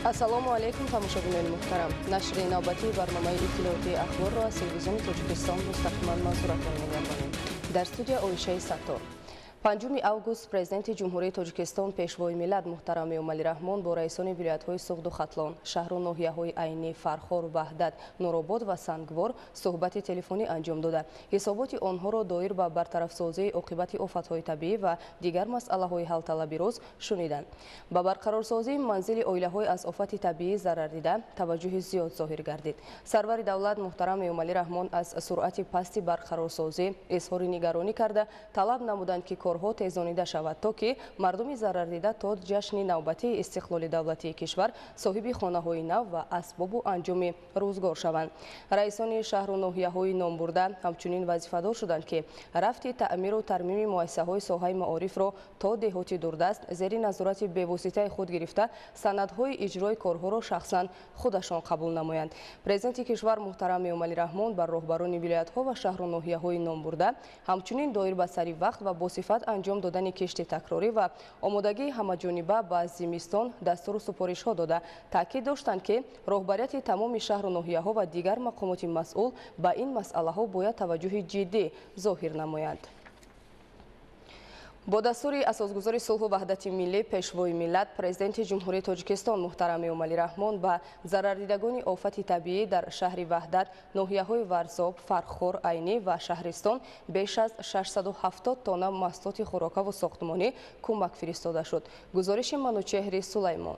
Ассалому алайкум, тамошобинони муҳтарам. Нашри навбатии барномаи иттилоотии Ахборро аз Телевизиони Тоҷикистон мустақиман манзуратон мегардонем. Дар студия Оишаи Саттор. 5 август Президенти Ҷумҳурии Тоҷикистон, Пешвои миллат муҳтарам Эмомалӣ Раҳмон бо раисони вилоятҳои Суғду Хатлон, шаҳру ноҳияҳои Айнӣ, Фархор, Ваҳдат, Нуробод ва Сангвор суҳбати телефонӣ анҷом дода, ҳисоботи онҳоро доир ба бартарафсозии оқибати офатҳои табиӣ ва дигар масъалаҳои ҳалталаби рӯз шуниданд. Ба барқарорсозии манзили оилаҳои аз офати табиӣ зарардида таваҷҷӯҳи зиёд зоҳир гардид. Сарвари давлат муҳтарам Эмомалӣ Раҳмон аз суръати пасти барқарорсозӣ изҳори нигаронӣ карда, талаб намуданд, ки корҳо тезонида шавад, то ки мардуми зарардида то ҷашни навбатии истиқлоли давлатии кишвар соҳиби хонаҳои нав ва асбобу анҷоми рӯзгор шаванд. Раисони шаҳру ноҳияҳои номбурда ҳамчунин вазифадор шуданд, ки рафти таъмиру тармими муассисаҳои соҳаи маорифро то деҳоти дурдаст зери назорати бевоситаи худ гирифта, санадҳои иҷрои корҳоро шахсан худашон қабул намоянд. Президенти кишвар муҳтарам Эмомалӣ Раҳмон бар роҳбарони вилоятҳо ва шаҳру ноҳияҳои номбурда ҳамчунин доир ба сари вақт ва босифат анҷом додани кишти такрорӣ ва омодагии ҳамаҷониба ба зимистон дастуру супоришҳо дода, таъкид доштанд, ки роҳбарияти тамоми шаҳру ноҳияҳо ва дигар мақомоти масъул ба ин масъалаҳо бояд таваҷҷӯҳи ҷиддӣ зоҳир намоянд. Бо дастури асосгузори сулҳу ваҳдати миллӣ, Пешвои миллат, Президенти Ҷумҳурии Тоҷикистон муҳтарам Эмомалӣ Раҳмон ба зарардидагони офати табиӣ дар шаҳри Ваҳдат, ноҳияҳои Варзоб, Фархор, Айнӣ ва Шаҳристон беш аз 670 тонна маҳсулоти хӯрокаву сохтмонӣ кӯмак фиристода шуд. Гузориши Манучеҳри Сулаймон.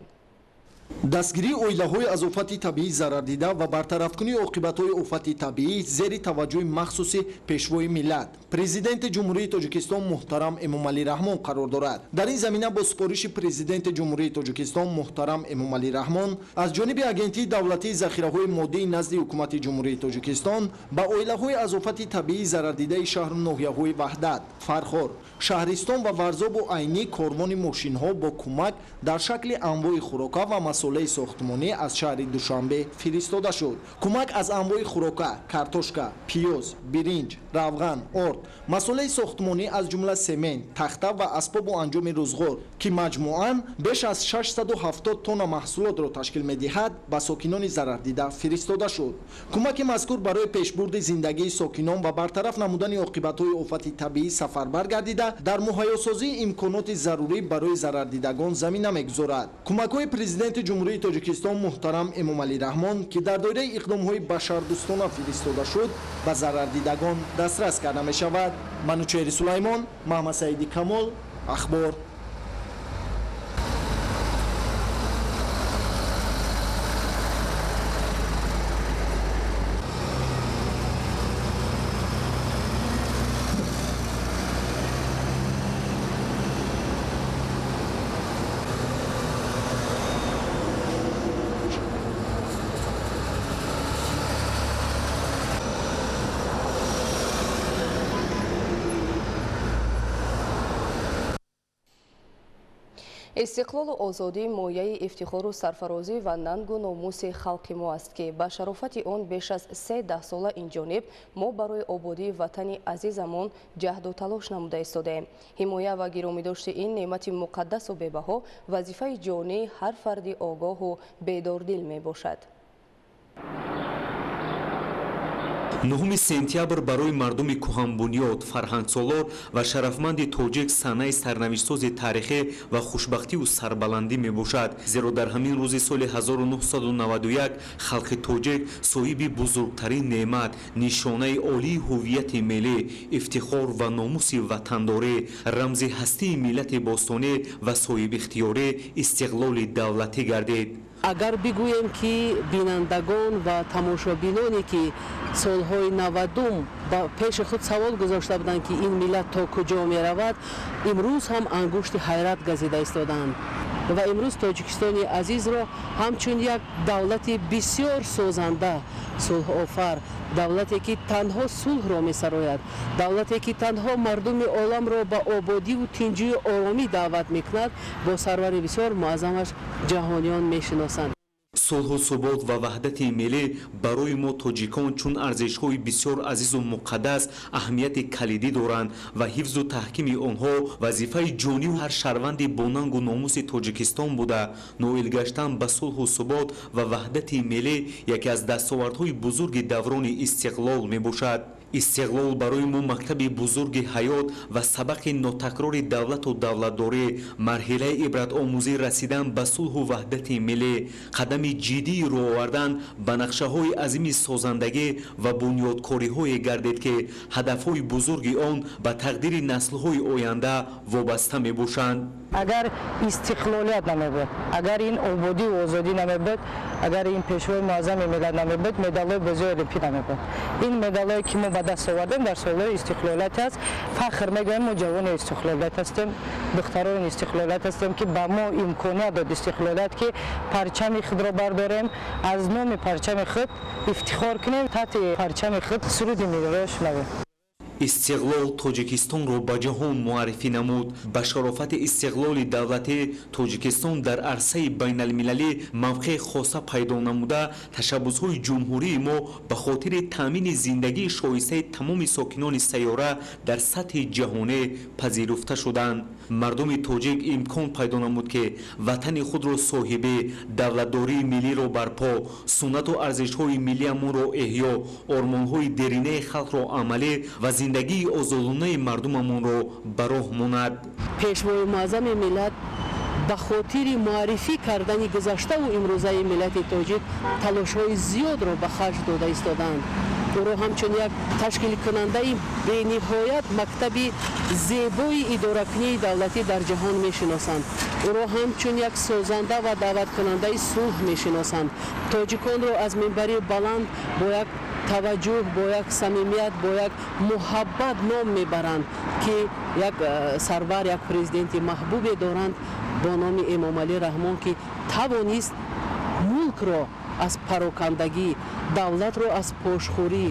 Дастгирии оилаҳои аз офати табиӣ зарардида ва бартарафкунии оқибатҳои офати табиӣ зери таваҷҷӯҳи махсуси Пешвои миллат, Президенти Ҷумҳурии Тоҷикистон муҳтарам Эмомалӣ Раҳмон қарор дорад. Дар ин замина бо супориши Президенти Ҷумҳурии Тоҷикистон муҳтарам Эмомалӣ Раҳмон аз ҷониби Агентии давлатии захираҳои моддии назди Ҳукумати Ҷумҳурии Тоҷикистон ба оилаҳои аз офати табиӣ зарардидаи шаҳру ноҳияҳои Ваҳдат, Фархор, Шаҳристон ва Варзобу Айнӣ корвони мошинҳо бо кӯмак дар шакли анвои хӯрока ва масолеҳи сохтмонӣ аз шаҳри Душанбе фиристода шуд. Кӯмак аз анвои хӯрока, картошка, пиёз, биринҷ, равған, орд, масолеҳи сохтмонӣ, аз ҷумла семент, тахта ва асбобу анҷоми рӯзғор, ки маҷмӯан беш аз 670 тонна маҳсулотро ташкил медиҳад, ба сокинони зарардида фиристода шуд. Кӯмаки мазкур барои пешбурди зиндагии сокинон ва бартараф намудани оқибатҳои офати табиӣ сафарбар гардида, дар муҳайёсозии имконоти зарурӣ барои зарардидагон замина мегузорад. Кӯмакҳои Президенти Ҷумҳурии Тоҷикистон муҳтарам Эмомалӣ Раҳмон, ки дар доираи иқдомҳои башардӯстона фиристода шуд, ба зарардидагон дастрас карда мешавад. Манучеҳри Сулаймон, Маҳмадсаиди Камол, Ахбор. Истиқлолу озодӣ мояи ифтихору сарфарозӣ ва нангу номуси халқи мо аст, ки ба шарофати он беш аз се даҳсола инҷониб мо барои ободии ватани азизамон ҷаҳду талош намуда истодаем. Ҳимоя ва гиромидошти ин неъмати муқаддасу бебаҳо вазифаи ҷонии ҳар фарди огоҳу бедордил мебошад. 9 сентябр барои мардуми кӯҳанбунёд, фарҳангсолор ва шарафманди тоҷик санаи сарнавиштсози таърихӣ ва хушбахтиву сарбаландӣ мебошад. Зеро дар ҳамин рӯзи соли 1991 халқи тоҷик соҳиби бузургтарин неъмат, нишонаи олии ҳуввияти миллӣ, ифтихор ва номуси ватандорӣ, рамзи ҳастии миллати бостонӣ ва соҳибихтиёрӣ, истиқлоли давлатӣ гардид. Агар бигӯем, ки бинандагон ва тамошобиноне, ки солҳои 90-ум ба пеши худ савол гузошта буданд, ки ин миллат то куҷо меравад, имрӯз ҳам ангушти ҳайрат газида истодаанд ва имрӯз Тоҷикистони азизро ҳамчун як давлати бисёр созанда, сулҳофар, давлате, ки танҳо сулҳро месарояд, давлате, ки танҳо мардуми оламро ба ободиву тинҷию оромӣ даъват мекунад, бо сарвари бисёр муаззамаш ҷаҳониён мешиносанд. Сулҳу субот ва ваҳдати миллӣ барои мо тоҷикон чун арзишҳои бисёр азизу муқаддас аҳамияти калидӣ доранд ва ҳифзу таҳкими онҳо вазифаи ҷонию ҳар шаҳрванди бонангу номуси Тоҷикистон буда, ноил гаштан ба сулҳу субот ва ваҳдати миллӣ яке аз дастовардҳои бузурги даврони истиқлол мебошад. Истиқлол барои мо мактаби бузурги ҳаёт ва сабақи нотакрори давлату давлатдорӣ, марҳилаи ибратомӯзӣ расидан ба сулҳу ваҳдати миллӣ, қадами ҷиддии рӯ овардан ба нақшаҳои азими созандагӣ ва бунёдкориҳое гардид, ки ҳадафҳои бузурги он ба тақдири наслҳои оянда вобаста мебошанд. Агар истиқлолият намебуд, агар ин ободию озодӣ намебуд, агар ин пешвои муаззами миллат намебуд, медалҳои бозиҳои олимпӣ намебуд. Ин медалҳое ки мо ба даст овардем дар солҳои истиқлолият аст. Фахр мегӯем, мо ҷавони истиқлолият ҳастем, духтарони истиқлолият ҳастем, ки ба мо имконият дод истиқлолият, ки парчами худро бардорем, аз номи парчами худ ифтихор кунем, таҳти парчами худ суруди миллиро шунавем. Истиқлол Тоҷикистонро ба ҷаҳон муаррифӣ намуд. Ба шарофати истиқлоли давлатӣ Тоҷикистон дар арсаи байналмилалӣ мавқеи хоса пайдо намуда, ташаббусҳои ҷумҳурии мо ба хотири таъмини зиндагии шоистаи тамоми сокинони сайёра дар сатҳи ҷаҳонӣ пазируфта шуданд. Мардуми тоҷик имкон пайдо намуд, ки ватани худро соҳибӣ, давлатдории миллиро барпо, суннату арзишҳои миллиамонро эҳё, ормонҳои деринаи халқро амалӣ ва зиндагии озодонаи мардумамонро ба роҳ монад. Пешвои муаззами миллат ба хотири муаррифӣ кардани гузаштаву имрӯзаи миллати тоҷик талошҳои зиёдро ба харҷ дода истодаанд. Ӯро ҳамчун як ташкилкунандаи бениҳоят мактаби зебои идоракунии давлатӣ дар ҷаҳон мешиносанд. Ӯро ҳамчун як созанда ва даъваткунандаи сулҳ мешиносанд. Тоҷиконро аз минбари баланд бо як таваҷҷӯҳ, бо як самимият, бо як муҳаббат ном мебаранд, ки як сарвар, як президенти маҳбубе доранд бо номи Эмомалӣ Раҳмон, ки тавонист мулкро аз парокандагӣ, давлатро аз пошхӯрӣ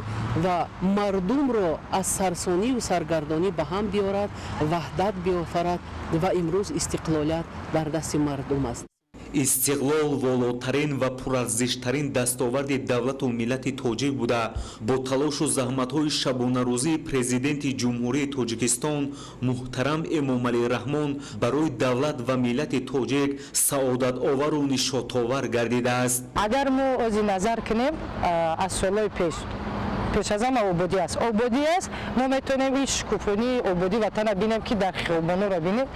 ва мардумро аз сарсонию саргардонӣ ба ҳам биёрад, ваҳдат биёфарад ва имрӯз истиқлолият дар дасти мардум аст. Истиқлол волотарин ва пурарзиштарин дастоварди давлату миллати тоҷик буда, бо талошу заҳматҳои шабонарӯзии Президенти Ҷумҳурии Тоҷикистон муҳтарам Эмомалӣ Раҳмон барои давлат ва миллати тоҷик саодатовару нишотовар гардидааст. Агар мо ози назар кунем, аз солҳои пеш аз ҳама ободӣ аст. Ободӣ аст, мо метавонем ин шукуфонии ободӣ ватанро бинем, ки дар хиёбонҳоро бинем,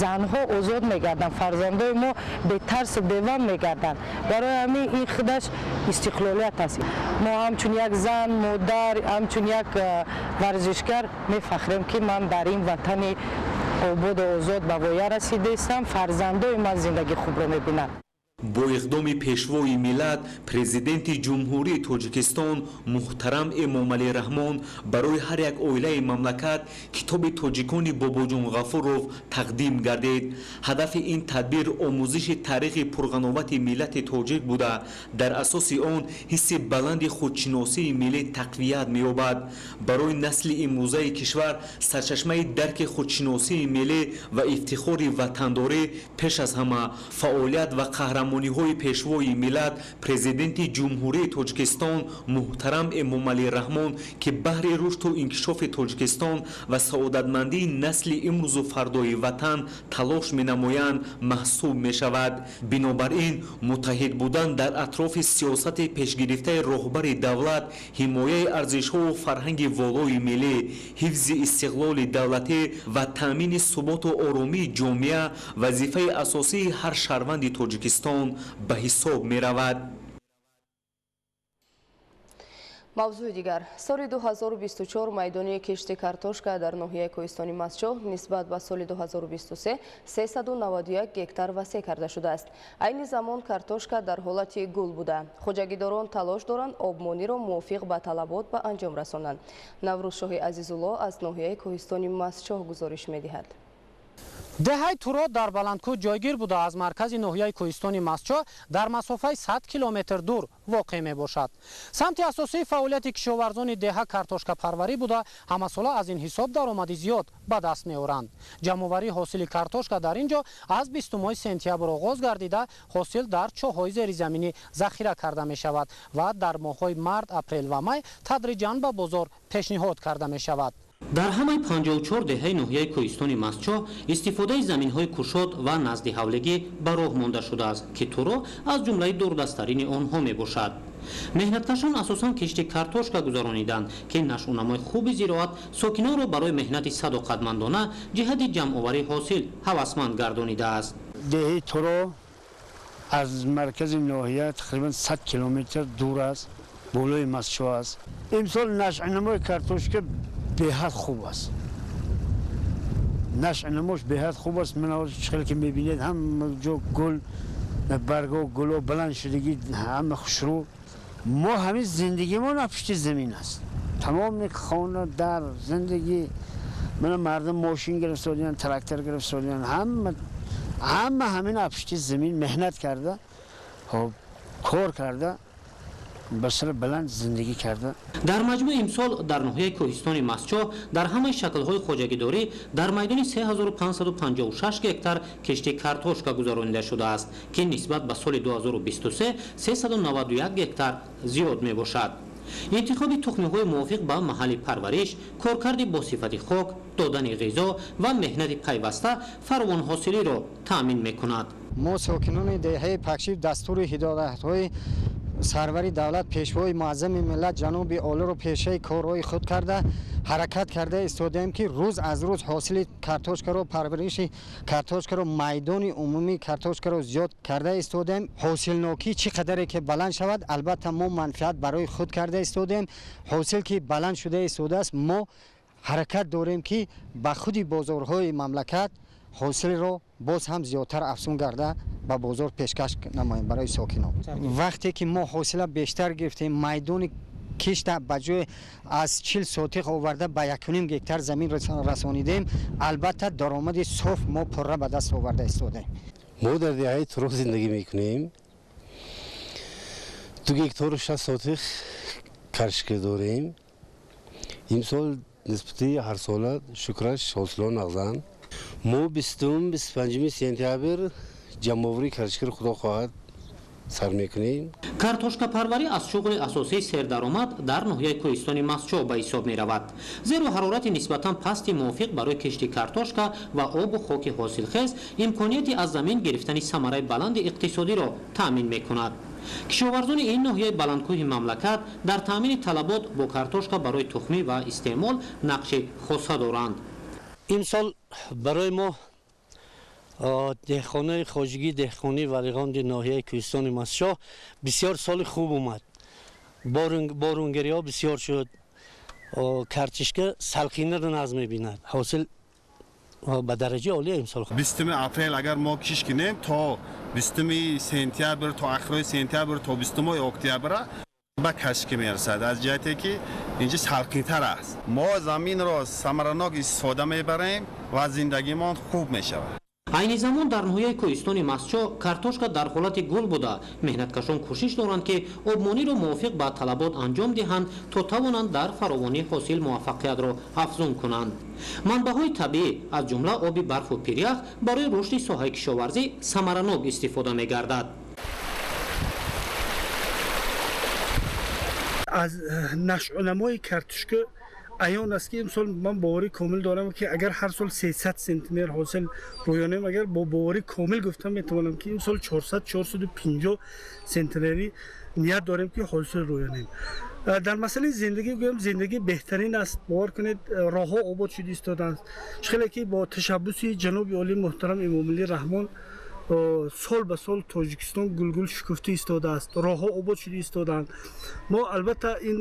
занҳо озод мегарданд, фарзандои мо бетарсу бевам мегарданд. Барои ҳамин ин худаш истиқлолият аст. Мо ҳамчун як зан, модар, ҳамчун як варзишгар мефахрем, ки ман дар ин ватани ободу озод ба воя расидаистам, фарзандои ман зиндагии хубро мебинанд. Бо иқдоми пешвои миллат, Президенти Ҷумҳурии Тоҷикистон муҳтарам Эмомалӣ Раҳмон барои ҳар як оилаи мамлакат китоби тоҷикони Бобоҷон Ғафуров тақдим гардид. Ҳадафи ин тадбир омӯзиши таърихи пурғановати миллати тоҷик буда, дар асоси он ҳисси баланди худшиносии миллӣ тақвият меёбад. Барои насли имрӯзаи кишвар сарчашмаи дарки худшиносии миллӣ ва ифтихори ватандорӣ пеш аз ҳама фаъолият ва қаҳрамониҳои пешвои миллат, Президенти Ҷумҳурии Тоҷикистон муҳтарам Эмомалӣ Раҳмон, ки баҳри рушду инкишофи Тоҷикистон ва саодатмандии насли имрӯзу фардои ватан талош менамоянд, маҳсуб мешавад. Бинобар ин муттаҳид будан дар атрофи сиёсати пешгирифтаи роҳбари давлат, ҳимояи арзишҳову фарҳанги волои миллӣ, ҳифзи истиқлоли давлатӣ ва таъмини суботу оромии ҷомеа вазифаи асосии ҳар шаҳрванди Тоҷикистон ба ҳисоб меравад. Мавзӯи дигар. Соли 2024 майдони кишти картошка дар ноҳияи Кӯҳистони Мастчоҳ нисбат ба соли 2023 391 гектар васеъ карда шудааст. Айни замон картошка дар ҳолати гул буда. Хоҷагидорон талош доранд обмониро мувофиқ ба талабот ба анҷом расонанд. Наврӯзшоҳи Азизулло аз ноҳияи Кӯҳистони Мастчоҳ гузориш медиҳад. Деҳаи Туро дар Баландкӯҳ ҷойгир буда, аз маркази ноҳияи Кӯҳистони Мастчоҳ дар масофаи 100 километр дур воқеъ мебошад. Самти асосии фаъолияти кишоварзони деҳа картошкапарварӣ буда, ҳамасола аз ин ҳисоб даромади зиёд ба даст меоранд. Ҷамъоварии ҳосили картошка дар ин ҷо аз 20 сентябр оғоз гардида, ҳосил дар чоҳҳои зеризаминӣ захира карда мешавад ва дар моҳҳои март, апрел ва май тадриҷан ба бозор пешниҳод карда мешавад. Дар ҳамаи 54 деҳаи ноҳияи Кӯҳистони Мастчоҳ истифодаи заминҳои кушод ва назди ҳавлигӣ ба роҳ монда шудааст, ки Туро аз ҷумлаи дурдасттарини онҳо мебошад. Меҳнаткашон асосан кишти картошка гузарониданд, ки нашъунамои хуби зироат сокинонро барои меҳнати садоқатмандона ҷиҳати ҷамъоварии ҳосил ҳавасманд гардонидааст. Деҳаи Туро аз маркази ноҳия тақрибан 100 километр дур аст, болои Мастчоҳ аст. Имсол нашъунамои картошка беҳад хуб аст. Нашъунамош беҳад хуб аст. Ман хеле ки мебинед, ҳама ҷо гул, барго, гуло баланд шудагӣ, ҳама хушрӯ. Мо ҳамин зиндагимон пушти замин аст. Тамоми хона, дар зиндагӣ мана мардум мошин гирифтодиян, трактор гирифтодиян, ҳама ҳамин пушти замин меҳнат карда, кор карда, ба сар баланд зиндагӣ карда. Дар маҷмӯъ имсол дар ноҳияи Кӯҳистони Мастчоҳ дар ҳамаи шаклҳои хоҷагидорӣ дар майдони 3556 гектар кишти картошка гузаронида шудааст, ки нисбат ба соли 2023 391 гектар зиёд мебошад. Интихоби тухмиҳои мувофиқ ба маҳалли парвариш, коркарди бо сифати хок, додани ғизо ва меҳнати пайваста фаровонҳосилиро таъмин мекунад. Мо сокинони деҳаи Пакшиб дастури ҳидоятҳои сарвари давлат, пешвои муаззами миллат ҷаноби олиро пешаи корҳои худ карда, ҳаракат карда истодаем, ки рӯз аз рӯз ҳосили картошкаро, парвариши картошкаро, майдони умумии картошкаро зиёд карда истодаем. Ҳосилнокӣ чӣ қадаре ки баланд шавад, албатта мо манфиат барои худ карда истодаем. Ҳосил ки баланд шуда истодааст, мо ҳаракат дорем, ки ба худи бозорҳои мамлакат ҳосилро боз ҳам зиёдтар афзун карда ба бозор пешкаш намоем барои сокинон. Вақте ки мо ҳосила бештар гирифтем, майдони кишта ба ҷои аз 40 сотиқ оварда ба 1.5 гектар замин расонидем, албатта даромади соф мо пурра ба даст оварда истодаем. Мо дар деҳаи Туро зиндагӣ мекунем. 2 гектару 6 сотиқ картошка дорем. Имсол нисбати ҳарсола шукраш ҳосило нағзанд. Мо 20-25 сентябр ҷамъоварии картошкаро худо хоҳад сар мекунем. Картошкапарварӣ аз шуғли асосии сердаромад дар ноҳияи Кӯҳистони Мастчоҳ ба ҳисоб меравад, зеро ҳарорати нисбатан пасти мувофиқ барои кишти картошка ва обу хоки ҳосилхез имконияти аз замин гирифтани самараи баланди иқтисодиро таъмин мекунад. Кишоварзони ин ноҳияи баландкӯҳи мамлакат дар таъмини талабот бо картошка барои тухмӣ ва истеъмол нақши хоса доранд. Имсол барои мо деҳқонои хоҷагии деҳқонии Валиғонди ноҳияи Кӯҳистони Мастчоҳ бисёр соли хуб омад. Борунгириҳо бисёр шуд. Картишка салқинаро наз мебинад. Ҳосил ба дараҷаи олия имсол. 20 апрел агар мо киш кунем, то 20 сентябр, то охири сентябр, то 20 октябр ба кашки мерасад. Аз ҷиҳате ки инҷа салқинтар аст, мо заминро самаранок истифода мебарем ва зиндагимон хуб мешавад. Айни замон дар ноҳияи Кӯҳистони Мастчоҳ картошка дар ҳолати гул буда, меҳнаткашон кӯшиш доранд, ки обмониро мувофиқ ба талабот анҷом диҳанд, то тавонанд дар фаровонии ҳосил муваффақиятро афзун кунанд. Манбаъҳои табиӣ аз ҷумла оби барфу пирях барои рушди соҳаи кишоварзӣ самаранок истифода мегардад. Аз нашъунамои картошка аён аст, ки имсол ман боварӣ комил дорам, ки агар ҳар сол 300 сентнер ҳосил рӯёнем, агар бо боварӣ комил гуфтам метавонам, ки имсол 400-450 сентнери ният дорем, ки ҳосил рӯёнем. Дар масъалаи зиндагӣ гӯям, зиндагӣ беҳтарин аст. Бовар кунед, роҳҳо обод шуда истодаанд. Хеле ки бо ташаббуси ҷаноби олии муҳтарам Эмомалӣ Раҳмон сол ба сол Тоҷикистон гулгул шукуфта истодааст, роҳҳо обод шуда истодаанд. Мо албатта ин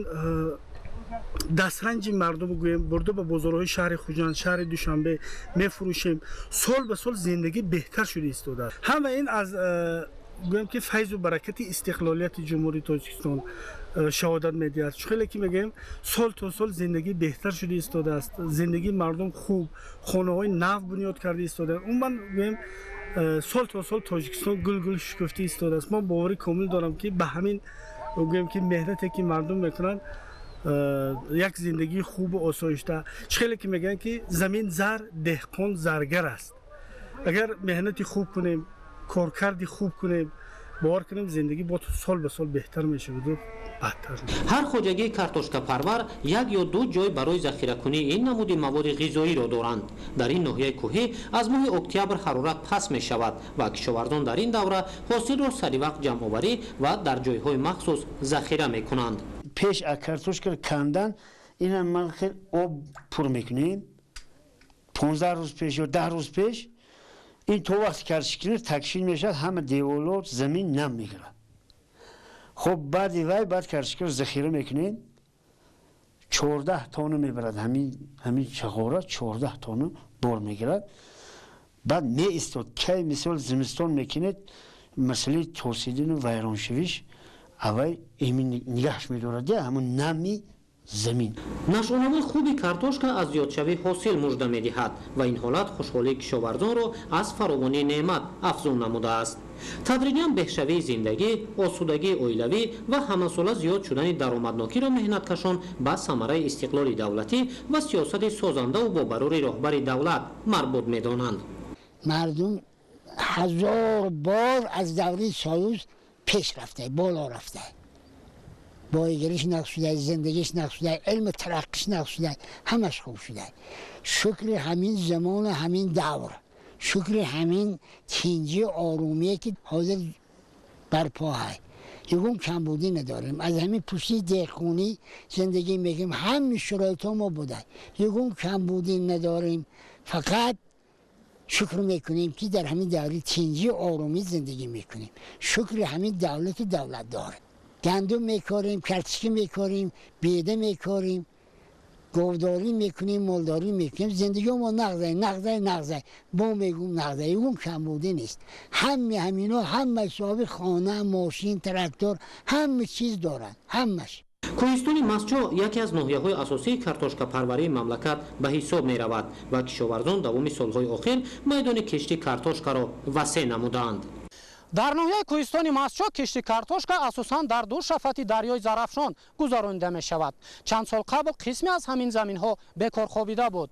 дастранҷи мардум гӯем бурда ба бозорҳои шаҳри Хуҷанд, шаҳри Душанбе мефурӯшем. Сол ба сол зиндагӣ беҳтар шуда истодааст. Ҳама ин аз Гӯям ки файзу баракати истиқлолияти Ҷумҳурии Тоҷикистон шаҳодат медиҳад. Хеле ки мегӯем, сол то сол зиндагӣ беҳтар шуда истодааст, зиндагии мардум хуб, хонаҳои нав бунёд карда истодаанд. Умуман гӯем, сол то сол Тоҷикистон гулгул шукуфта истодааст. Ман боварӣ комил дорам, ки ба ҳамин гӯем ки меҳнате ки мардум мекунанд, як зиндагии хубу осоишта. Чӣ хеле ки мегӯянд ки замин зар, деҳқон заргар аст. Агар меҳнати хуб кунем, коркарди хуб кунем, бовар кунем, зиндагӣ бо сол ба сол беҳтар мешаваду бадтар. Ҳар хоҷагии картошкапарвар як ё ду ҷой барои захиракунии ин намуди маводи ғизоиро доранд. Дар ин ноҳияи кӯҳӣ аз моҳи октябр ҳарорат паст мешавад ва кишоварзон дар ин давра ҳосилро саривақт ҷамъоварӣ ва дар ҷойҳои махсус захира мекунанд. Пеш аз картошка кандан ина ман хел об пур мекунем, 15 рӯз пеш ё 10 рӯз пеш. Ин то вақти картошкини такшин мешавад, ҳама деволо, замин нам мегирад. Хоб, баъди вай баъд картошкаро захира мекунем. 14 тонна мебарад ҳамин чағора, 14 тонна бор мегирад. Баъд меистод. Кай мисол зимистон мекунед, масъалаи тосидину вайроншавиш аввай эмин нигаҳш медорад, ҳамун нами замин. Нашъунамои хуби картошка аз зиёдшавии ҳосил мужда медиҳад ва ин ҳолат хушҳолии кишоварзонро аз фаровонии неъмат афзун намудааст. Тадриҷан беҳшавии зиндагӣ, осудагии оилавӣ ва ҳамасола зиёд шудани даромаднокиро меҳнаткашон ба самараи истиқлоли давлатӣ ва сиёсати созандаву бобарори роҳбари давлат марбут медонанд. Мардум ҳазор бор аз давраи Союз пеш рафта, боло рафта, боигариш нағз шуда, зиндагиш нағз шуда, илми тараққиш нағз шуда, ҳамаш хуб шуда. Шукри ҳамин замону ҳамин давр, шукри ҳамин тинҷи орумие ки ҳозир барпоҳай. Ягон камбудӣ надорем. Аз ҳамин пушти деҳқонӣ зиндагӣ мекунем, ҳами шароитҳо мо буда, ягон камбудӣ надорем. Фақат шукр мекунем, ки дар ҳамин даври тинҷи оромӣ зиндагӣ мекунем. Шукри ҳамин давлату давлатдор. Гандум мекорем, картишка мекорем, беда мекорем, говдорӣ мекунем, молдорӣ мекунем. Зиндагио мо нағзай, нағзай, нағзай, бо мегум нағзай, ягон камбудӣ нест. Ҳами ҳамино ҳама соҳиби хона, мошин, трактор, ҳама чиз доранд, ҳамаш. Кӯҳистони Мастчоҳ яке аз ноҳияҳои асосии картошкапарварии мамлакат ба ҳисоб меравад ва кишоварзон давоми солҳои охир майдони кишти картошкаро васеъ намудаанд. Дар ноҳияи кӯҳистони Мастчоҳ кишти картошка асосан дар ду шафати дарёи Зарафшон гузаронида мешавад. Чанд сол қабл қисме аз ҳамин заминҳо бекор хобида буд.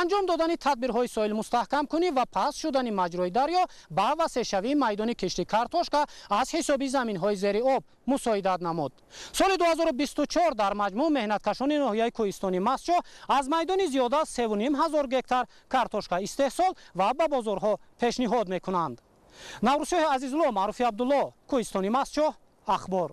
Анҷом додани тадбирҳои соҳилмустаҳкамкунӣ ва паст шудани маҷрои дарё ба васеъшавии майдони кишти картошка аз ҳисоби заминҳои зери об мусоидат намуд. Соли 2024 дар маҷмӯъ меҳнаткашони ноҳияи кӯҳистони Мастчоҳ аз майдони зиёда аз 3500 гектар картошка истеҳсол ва ба бозорҳо пешниҳод мекунанд. Наврӯзшоҳи Азизулло, Маъруфи Абдулло, кӯҳистони Мастчоҳ, Ахбор.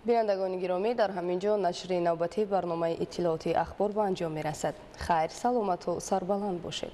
Бинандагони гиромӣ, дар ҳамин ҷо нашри навбатии барномаи иттилоотии Ахбор ба анҷом мерасад. Хайр, саломату сарбаланд бошед.